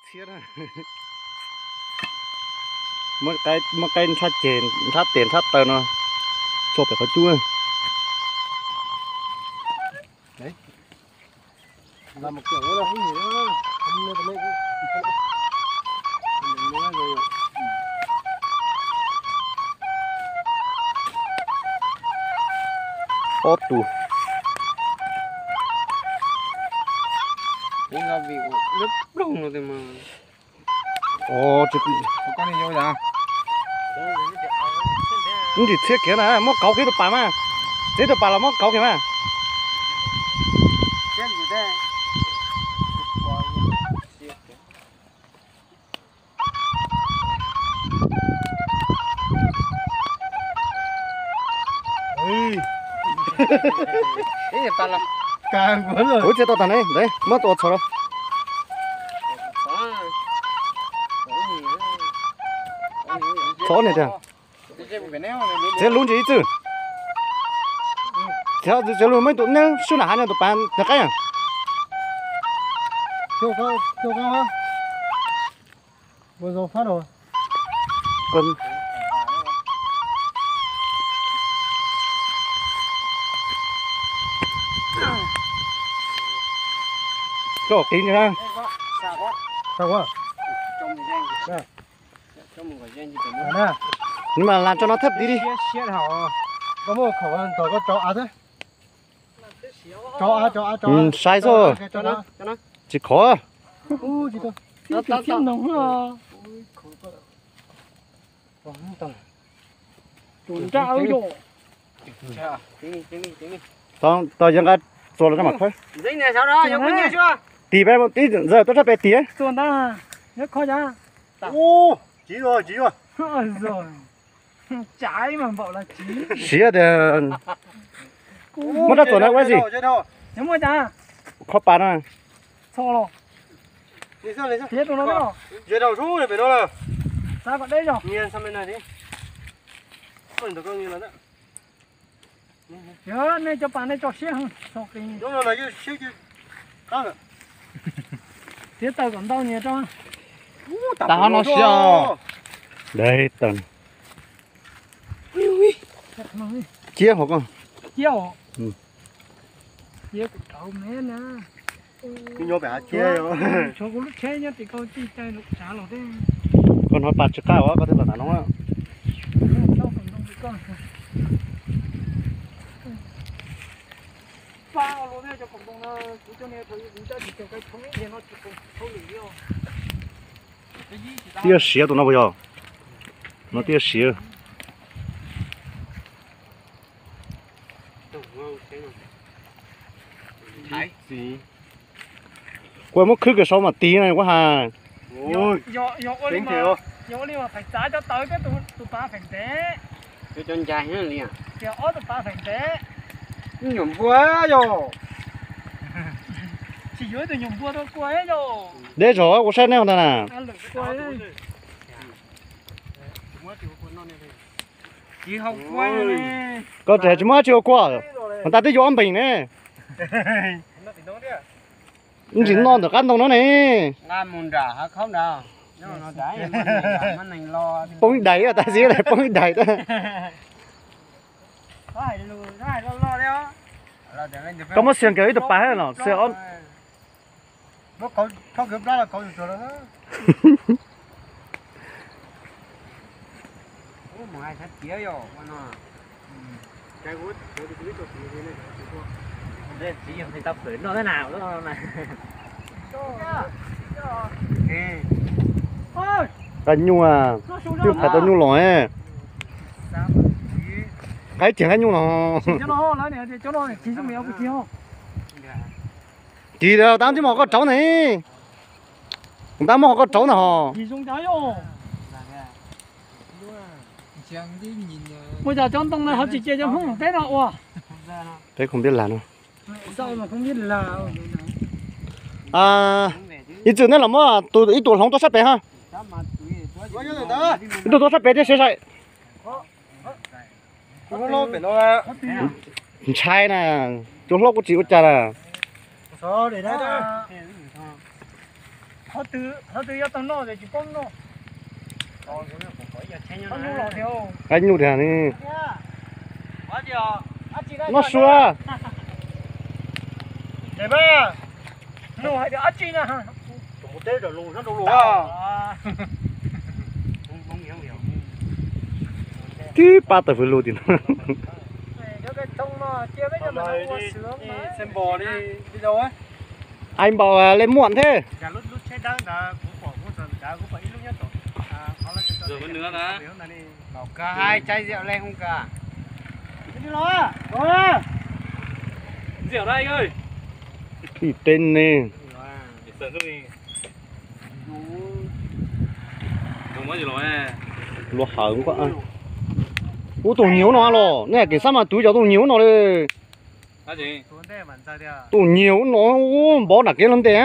Txhiab na. Muab qaib, muab qaib nrhab ceg, nrhab tes nrhab taw no txua pem qhov cub. Ob tug. Ntsim txhiab kiag na, muab kauv kiag tus pas mas. Txiav tus pas los muab kauv kiag mas. Kuv txiav tau tag ne, muab tua txhom rau. Txhob niag tiag. Txiav lub ntsis ib txwm. Txiav lub muaj ib tug neeg sub nram hav no tus pas nws qaib. Koj qiv ntsis na. Nws mas las tso no thawj tid li. Saib xwb. Tsis khov. Tos yog nqa txuas los mam khawb. Tim peb ib ntawd tuaj tshaj pem tim. Siab tias muab rab txuas na ua ntsis. Khob pas no. Nej cov pas nej tso siab heev. Siab taw kom ntau nyias rau. Tas ho no siab. Dai taw. Ciab hov koj. Ciab os. Ciab kuv rau me na. Tshuav kuv lub tsheb nyob tim koj tij cai lub tsav los thiab. Koj hnov pas tsis qab os, koj thiaj los nram no. Tiaj siav tus no puas yog? No tiaj siav. Kuv muab khwb kiag saud mam tig na kuv hais. Yog ua li mas feem txav cov taw peb tus pas feem ntev. Tias ob tus pas feem ntev. Nyuam npua yog. Tsis yuav ib tus nyuam npua rau kua yog. Deb zog kuv saib nej ntag na. Koj tsis hais tsis muab tsis ua kua, tas twb yuav ob npees ne. Ntsis no ntawm qab ntoo no ne. Poob dais tas xib poob dais. Koj muab xias nkawd ib tug pas no, xias ob. Tau nyuj, twb phais tau nyuj los. Qaib tiag qaib nyuj los. Tis tab tib muab koj rauv ne. Tab muab koj rauv na ho. Ua cas cov ntoo na ho tsis cia cov Hmoob teb no ua? Peb khoom npiaj lag no. Ib txwm nej los muab tus ib tug hloov tuaj sab pem ha. Ib tug tuaj sab pem thiaj siav sai. Ntshai na, tus hlob kuj tsis ua cas na. Qhov twg, qhov twg yuav tau noj ces tsis paub noj. Qaib nyuj tiag ne. Noj sua. Tib pab tawm fwv lug tim no. Ai npaum le muam thiab. Tib teb ne. Luag hawm. Ub, tus nyiag ub no los, nej kev xab mas tus cov tus nyiag ub no li. Tus nyiag ub no, ub, npov nram kev los ntes.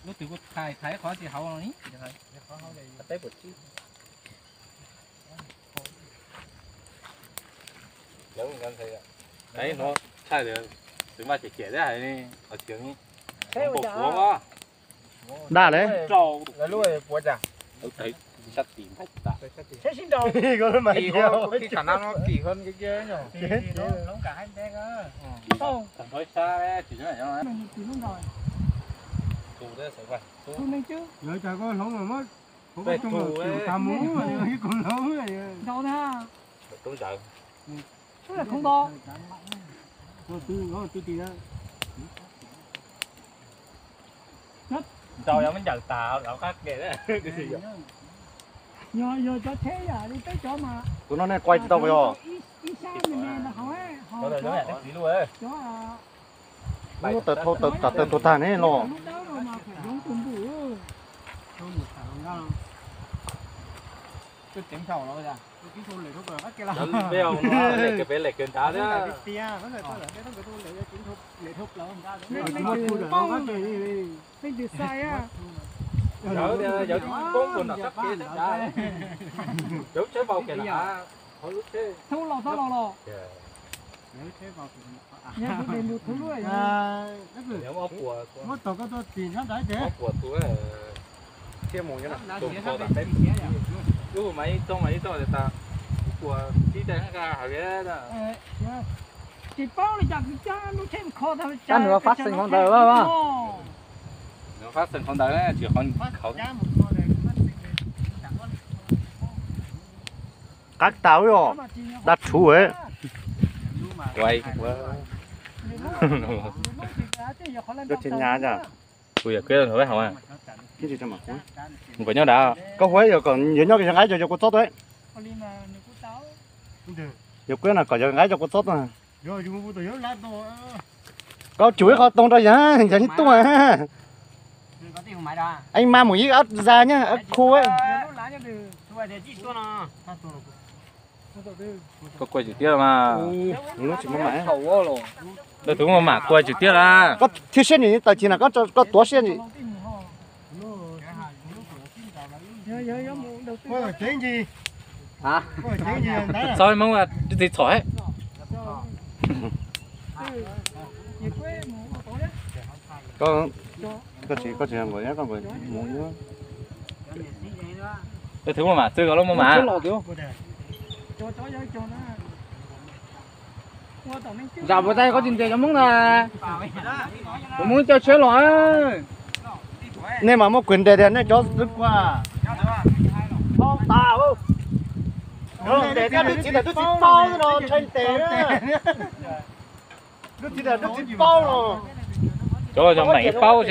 Lub twg kuj thaiv thaiv qhov tsis hauv no ni. Daj le. Yog cas koj hloov los muab hauv koj coj los tim tas mus ib kuv hloov. Ntaus yog muab ncaws tas lawv qab ke. Yog cov tsheb yam li peb cov mas tus no nej quay tsis tau yog. Ib sab me me ntawd hauv, hauv cov, cov tawm thaum tawm tawm tuag tag ne los. Lub dawb no mas phem yoov tus npum. Leej twg xais a? Thub los txhob los los. Yog tus tes mus thub lub. Muab tog koj tuaj tim sab nrad ces. Lub mas ib txoog mas ib txoog tas, kuv puas tib tais hab hawv. Tsis paub li cas, kuv cab lub tsheb kho tag. Nws fab xees qhov ntawd, nws fab xees qhov ntawd tsis qhov khav. Qab tas os, dab tshuv. Kuv yawg kuj nyob nrad, koj hu yawg nyob yog nqaib yog kua txob tuaj. Yawg kuj no kom yawg nqaib coj kua txob tuaj. Koj tsum ib qho toog rau yawg, yawg yeej tuaj. Eej mas mus ib ob zag nyob khu. Koj kuaj tsis tiab mas. Tus muaj mam kuaj tsis tiab lawm. Koj thiab siab ntsis tawm tsis na, koj tuav siab ntsis. Txhob Hmoob twb txiv txhom. Koj tsis, koj tsis nqus, koj nqus mus. Tus muaj mam txwj ko lub muaj mam. Zam puas tau koj tsis ntes cov Hmoob na. Cov Hmoob coj tsheb los. Nej mas muaj kuv ntes tias nej cov xwb kuaj. Ntes tias lub txiv ntawm lub txiv paub no ntshai ntes. Lub txiv ntawm lub txiv paub no. Cov los yog meem ib paub xwb.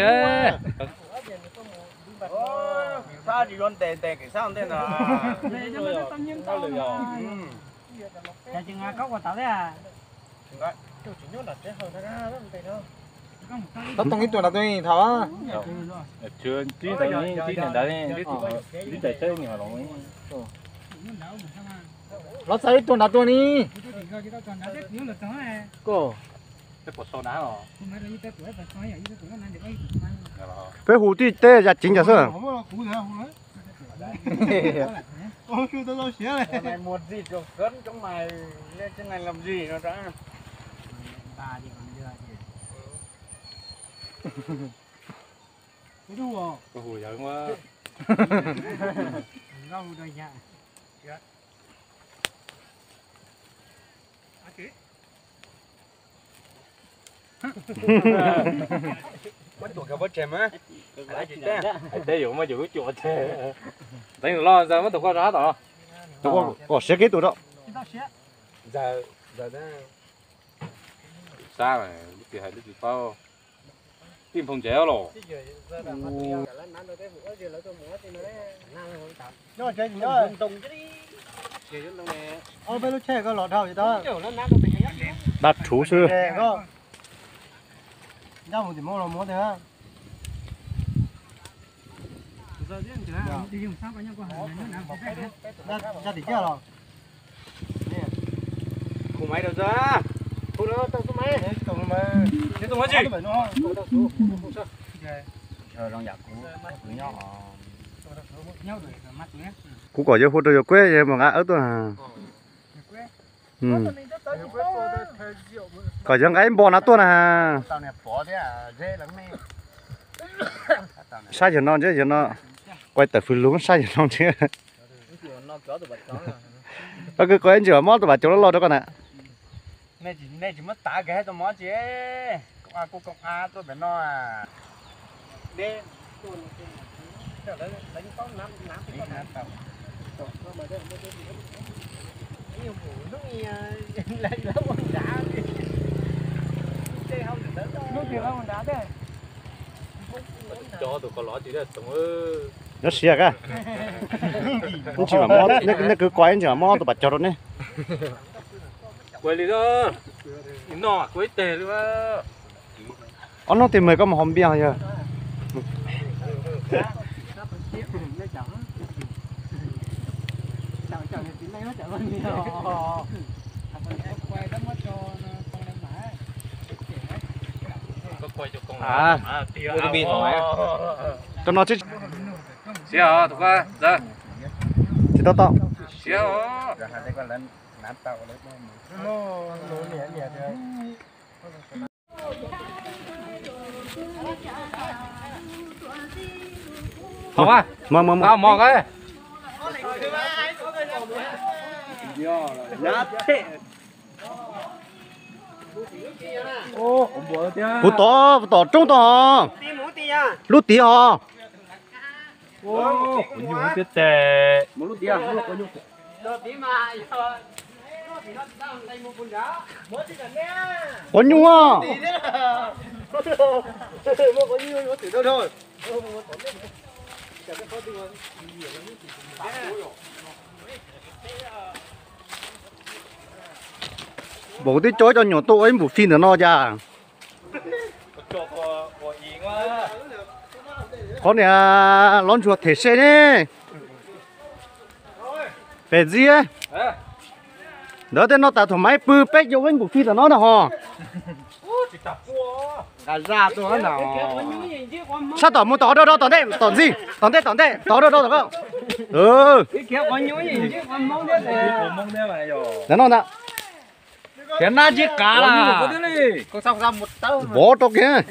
Tau toog ib tug nrad tuaj thaum. Los txais ib tug nrad tuaj ni. Peb hu tib teb yam ceev ntawd xwb. Ua su tau tau siav li. Mày mua gì cho cấn chống mày lên trên này làm gì nó đã. Hu giỡn quá. Muab cuam kawg pob tseg mas. Hais teb yuav muab cuam lub cuam tseg. Teev los ntxawg muab tus koj rau hab tom no. Kom siav kev tus rau. Ntxawg, ntxawg. Sab mas lub tsis hais lub tsis paub. Tij nphoo ntsev los. Peb lub tsheb koj los dhau tsis tau. Dab rhuv xwb. Ncaj mus tim Hmoob los muab tiag. Ncaj tim kiag los. Khu maiv rau txog. Khu no tau xub maiv. Tau xub maiv. Zoo yam kuv, kuv nyob. Kuv kom yawg hu rau yawg Kueb, yawg mam nqa awb tuaj. Kom yawg nqa ib npo no tuaj na. Sab yawg no, yawg no, quay tawm fws lug sab yawg no ntshe. Koj kwv qhov ib ntsis mam mob tus pas cov loj loj rau koj na. Nej tsis muab tav kawg tau mov tsis, kuv kuj koom a tuaj pem no. Cov tus koj los tsis tau tsoom. Nyob siab kag. Ib ntsis mam mob, nej kwv kuv ib ntsis mam mob tus pas cog rau nej. Kuv li, no kuv ib teg li. Ob hnub twg mas koj mus haus npias yog? Rau no, siav os, tus koj ntxawg. Tsis tau tau. Siav os. Mog, mog, mog. Puv tom, puv tom roob tod. Lub tid hos. Kuv nyuj thiab tes. Quav nyuj. Npaum twb coj ib co nyuam tuaj ua ib npum fij ntawm no cas. Qhov niag lov ntsuag them se ne. Pem ntxiv ntawd tej no tas thaum maiv pw peb yuav ua ib npum fij tom no na ho. Sab tom mus tom rau rau tom ntej tom ntxiv tom ntej tom ntej tom rau rau tom ko. Ntawm no ntag. Khiav nab ntsib qav las. Vov rau kiag.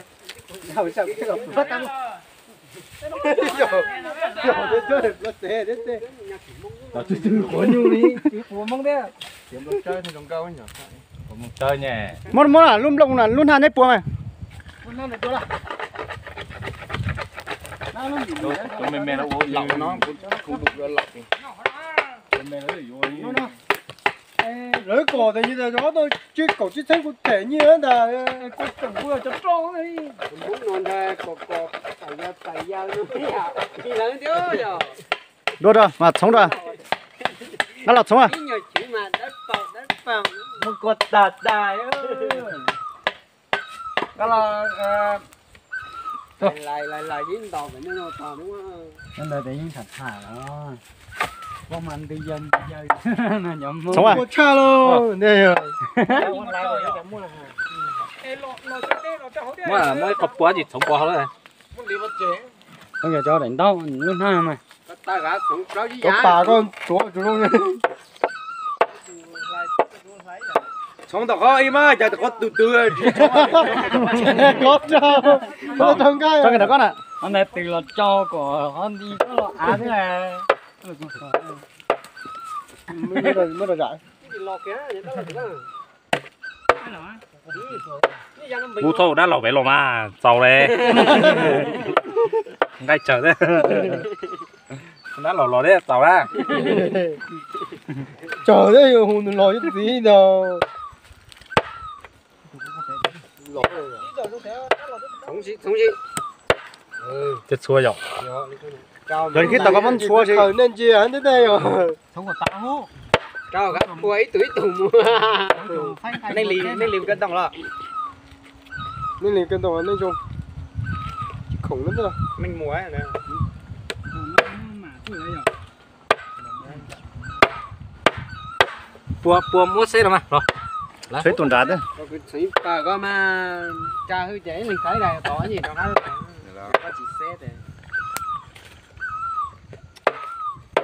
Muab muab lub nplooj na lub hnab neb puas mas. Lawv kom tas yog ob tug tsib kaum tsib txheeb kuv them nyiaj ntag. Kuv tseem kuv cov roj li. Hmoob no ntag kom kom tas yog tas yog no yom, lawv ntiab yog. Dua rau mas txhoov rau. Nab los txhoov. Ib nyuag chwv mas dawb paug dawb paug. Muab kua tag tag. Koj los lais lais lais ib ntaus pem no tog. Ntawd tes yeej tham tham los. Koj mas ntws yawg ntws yawg no nyob Hmoob. Txhoov a. Kua tshaj lauj. Muab muab ib qho pua tsis txhoov pua hauv lawm. Koj yog cov daim ntaub lub hnab mas. Cov pas koj tsuav tsuav zoo. Txhoov tom qhov ib mas cas qhov tus twg tsis txhoov. Qhov rau, qhov rau nkaj. Qhov ntawd twg los tso kom qhov nti koj los av thiab. Muab rau zam. Kuv txhob ua dab laug pem los mas txaus le. Nqaij tsawg thiab. Dab laug los thiab txaus na. Tsawg thiab yus hu nws los ib txiv ntag. Txhua yom. Yog kib tau koj muab ntxhua si. Nej ntsia nej yog. Rau ib tug ib tug mus. Nej li, nej li koj ntoo los. Nej li koj ntoo nej zoo. Tsis khoom na. Nej mus. Puas, puas muab xeb los mas los. Xeb tus nrad. Txhoov ib pas koj mas tsa hwj ces ib leeg xaiv dag tod nyem rov qab. Koj tsis xeb es.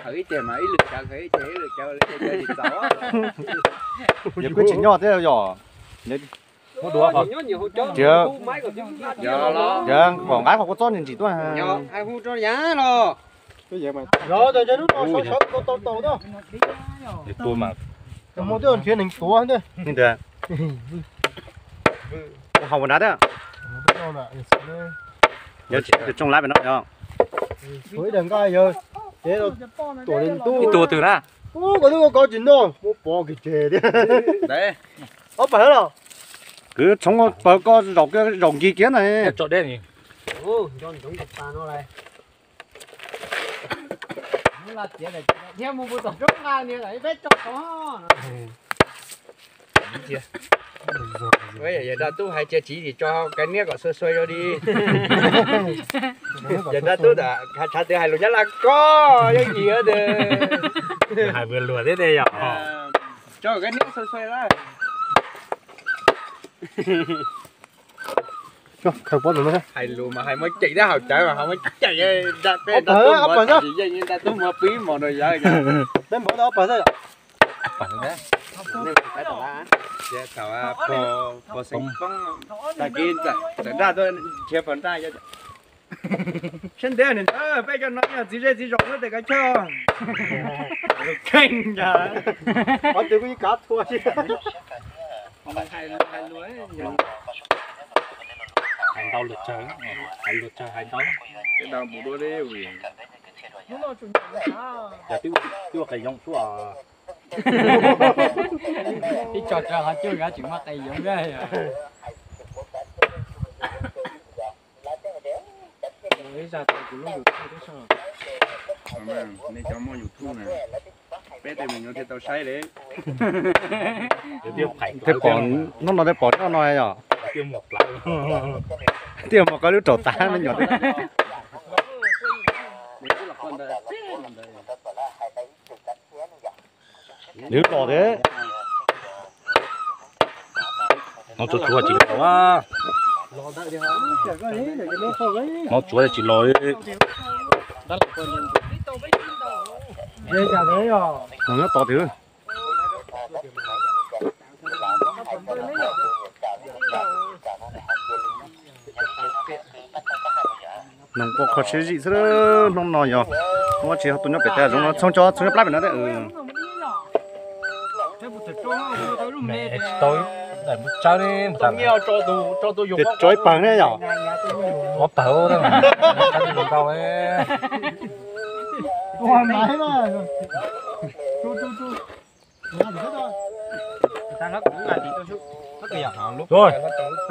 Hawv ib ce mas ib lwm cav, hawv ib ce ib lwm cav, lwm cav tsis txaus. Yog kuj tsis nyoj thiab yog. Tias, tias kom nqaib qhov kua txob ntsim ntsim tuaj. Hais hu rau yav los. Yog tias lub no sawv sawv kua tau tau na. Tus mas mus twb nrhiav neeg tuav ntag. Ua hauv ua nrad thiab. Yog tsis tsoo lab pem no yog. Ib tug twg na? Ub, koj twb ua koj tsis noj, muab pov kiag tseg thiab. Ob pawg los? Kwv tshoob pawg koj zaum kiag zaum nkig kiag na. Thiab mus pus tom roob nqa niag peb tso tod. Yawg Daj Tub hais tias tsis tso kav niab kom xuas xuas yog li. Yawg Daj Tub tas tshav twv hais lus Nyab Laj koj yeej yig tias hais luag thiab tej yom. Tso kav niab xuas xuas lawm. Hais lus mas hais muaj ceem thiab haum cawv mas hais muaj ceem, da peb da tub muab tsis yeej da tub muab pib mos rau yawg. Peb npaum tau ob pawg xwb. Thaum pog xeem poob tag kis txawm daj tuaj nrhiav pog nraj. Sab ntev niam ntxawm peb cov no yog txiv zej txiv zos lub tes kav choj. Kheej cas qhov twg kuj yeej kav thua thiab. Hais ntau lwm tsawg, hais lwm tsawg hais ntau. Yog twb ua qee yoov xwb os. Ib tso tsawg qhov cuaj gab tseem muaj qee yoov thiab. Nej cov muaj YouTube na, peb tej me nyuam thiaj tau saib li. Tej pom hnub no tej pom noj no yom. Tiaj mus koj lub raum tav me nyuam. Nws los thiab. Hnov tsuav tsuav tsis los. Hnov tsuav tsis los li. Nws nyob tod thiab. Noog ua kho siab zim xwb, hnub no yog hnub tsis ho tuaj nyob pem tej zoov no, txhoov tso txhoov nyob plab pem no thiab. Tsis tau, tsawb li, tso ib pawg ne yom. Ob pawg, tsawb li ntau. Ua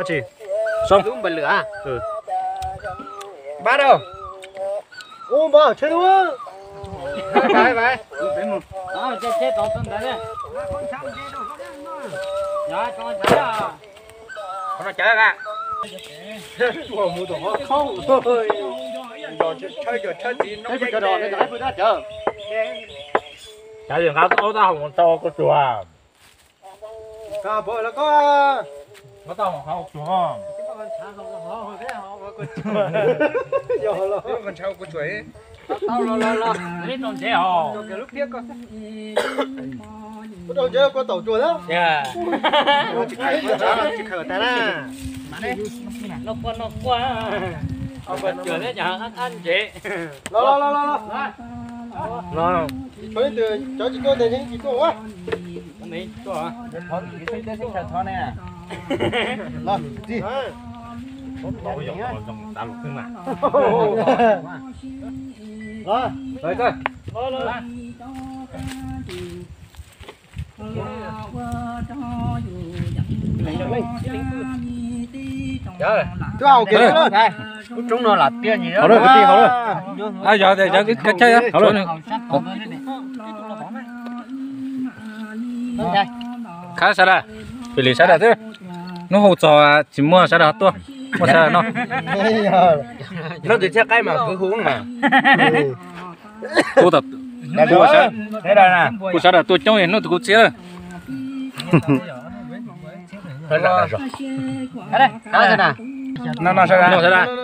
tsis, lub npawg lwm a. Npab rau. Ua npawg tshe lub. Qhov no cav a. Ua mus tom qhov khoob. Cav yog nqa aub tab hau tau kua tsuag. Nqa pov los koj. Nqa tau hau tsuag. Yog los. Los, los, los, los, rau ntsev os. Rau ntsev kua taum tsuag na. Tsis khaws tag na. Noj kua, noj kua. Kua tsuag thiab cov qab ntsev. Los, los, los, los, los. Los. Cov tsis tuaj tes tsis tuaj ua. Los, tsis. Los. Twb hau kiag lub roob no lam tiaj nyig. Hauv lawm kwv tij, hauv lawm. Yog tias yog kab chaj hauv lawm. Khab sawv daws, pim lim sawv daws xwb. Hnub hu txog tsis muaj sawv daws tuaj, muaj sawv daws noj. Hnub twg tshiab qaib mas kwv hu mas. Kuv, kuv sawv daws tuaj coob hnub twg kuv txiav lawm. No, no, sawv daws.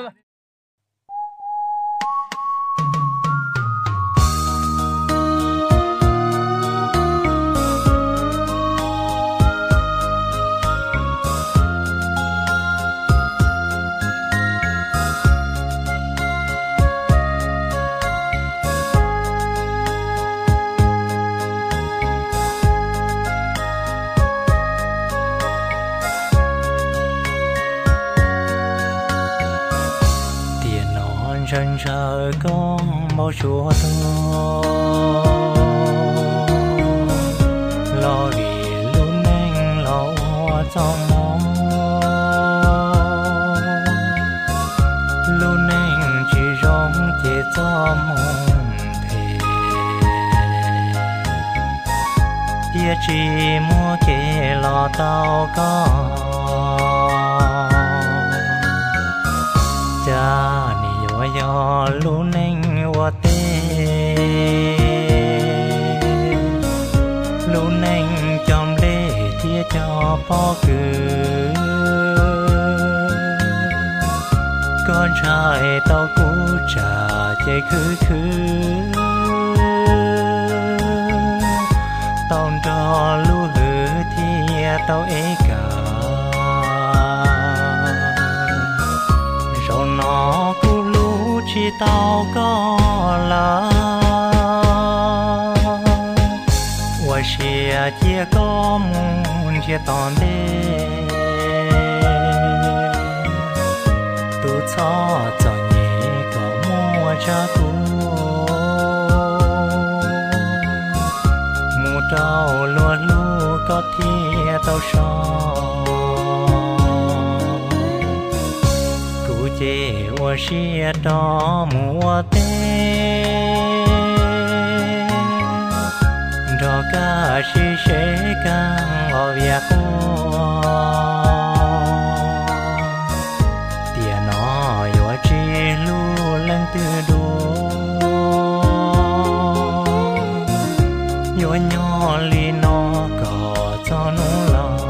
Tiam no ntshaw ntshaw koj npau suav tuag, los vim lub neej los ua txoj hmoov. Lub neej tsis zoo ces txoj hmoov phem, thiab tsis muaj kev los tau koj. Cas nim yuav yog lub neej ua teb, lub neej cog nplej thiab cog pob kws. Koj ntshai tau kuv tsam ces khwv khwv, tau nrog lub hwv thiab tau ev kawm. Zaum no kuv hlub tsis tau koj lawm, ua siab cia koj mus ntsiag tom ntej. Tus txhob txom nyem kom muaj tsa kuv, mus rau luag hlub koj thiaj tau so. Kuv ces ua siab rov mus ua teb, nrog koj sib seb koj os vias quaj. Tiam no yuav tsis hlub leej twg dua, yuav nyob li no kom txog hnub laus.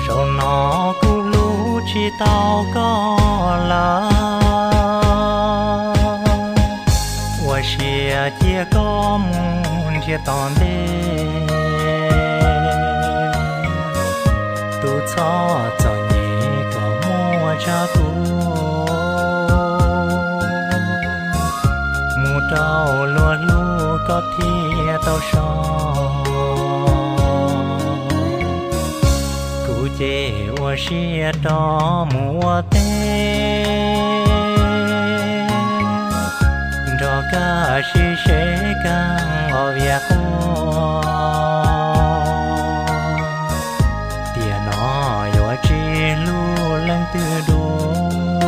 Zaum no kuv hlub tsis tau koj lawm, ua siab cia koj mus ntsiag tom ntej. Tus txhob txom nyem kom muaj tsa kuv, mus rau luag hlub koj thiaj tau so. Kuv ces ua siab rov mus ua teb, nrog koj sib seb koj os vias quaj. Tiam no yuav tsis hlub leej twg dua,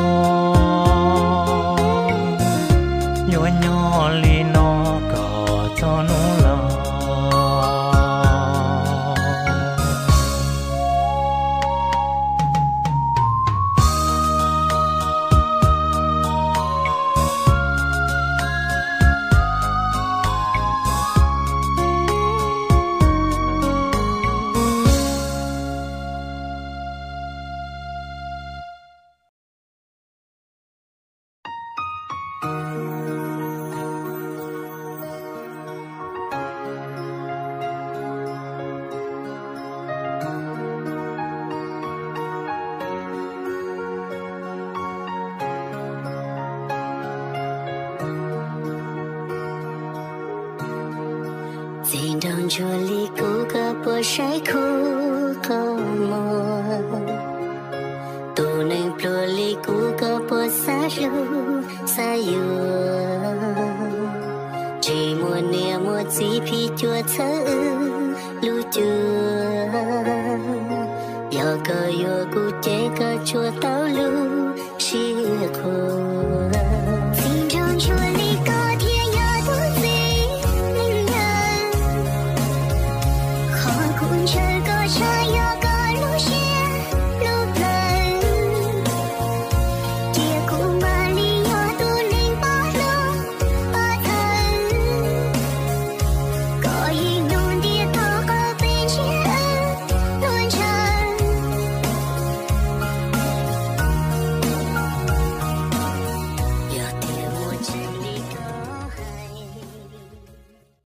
Li no kom txog hnub los. Txiv nraug ntsuag li kuv koj puas saib khuv qhov muag? Tus neeg pluag li kuv koj puas xav hlub xav yuav? Tsis muaj niam muaj txiv phim cuam txhawb wb lub cuab. Yog koj yuav kuv ces koj tsuas tau lub siab qhuas.